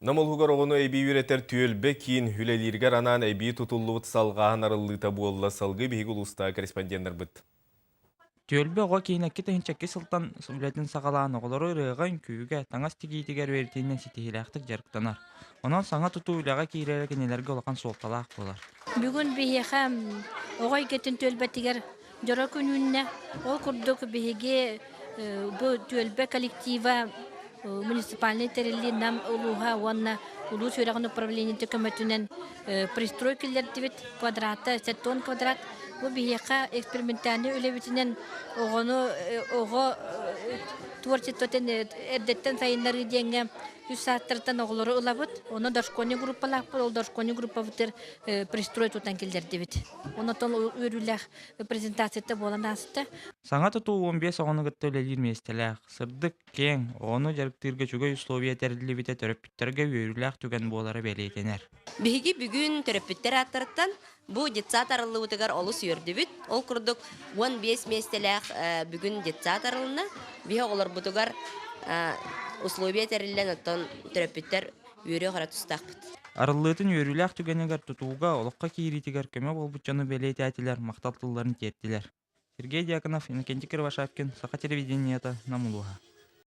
Нам улууһугар оҕону эбии үөрэтэр түөлбэ киин үлэлииригэр анаан эбии тутуллубут салҕааһын арыллыыта буолла. Салгыы биһиги улуустааҕы корреспонденнарбыт. Түөлбэ оҕо киинэ 2002 сылтан үлэтин саҕалаан оҕолору ырыаҕа, үҥкүүгэ, таҥас тигиитигэр үөрэтиинэн ситиһиилээхтик дьарыктанар. Онон саҥа тутуу үлэҕэ киирэрэ кинилэргэ улахан суолталаах буолар. Бүгүн биһиэхэ оҕо эйгэтин түөлбэтигэр дьоро күн үүннэ. Ол курдук биһиги бу түөлбэ коллектива муниципальнай тэриллии Нам улууһа уонна улуус үөрэҕин управлениета көмөтүнэн пристрой киллэрдибит. Квадрата 70 квадрат. Бу биһиэхэ экспериментальнай үлэбитинэн оҕону оҕо творчествотын эрдэттэн сайыннарыы диэҥҥэ үс саастарыттан оҕолору ылабыт. Онно дошкольный группалаахпыт. Ол дошкольный группабытыгар пристрой тутан киллэрдибит. Онтон үөрүүлээх презентацията буолан ааста. Саҥа тутуу 15 оҕону кытта үлэлиир миэстэлээх, сырдык, киэҥ, оҕону дьарыктыырга үчүгэй условия тэриллибитэ төрөппүттэргэ үөрүүлээх түгэн буолара бэлиэтэнэр. Биһиги бүгүн төрөппүттэр ааттарыттан бу детсад арыллыбытыгар олус үөрдүбүт. Ол курдук 15 миэстэлээх бүгүн детсад арылынна. Биһи оҕолорбутугар условия тэриллэн, оттон төрөппүттэр үөрүөх эрэ тустаахпыт. Арыллыытын үөрүүлээх түгэнигэр тутууга, олоххо киириитигэр көмө буолбут дьону бэлиэтээтилэр, махтал тылларын тиэртилэр. Сергей Дьяконов, Иннокентий Кривошапкин, Саха телевидениета, Нам улууһа.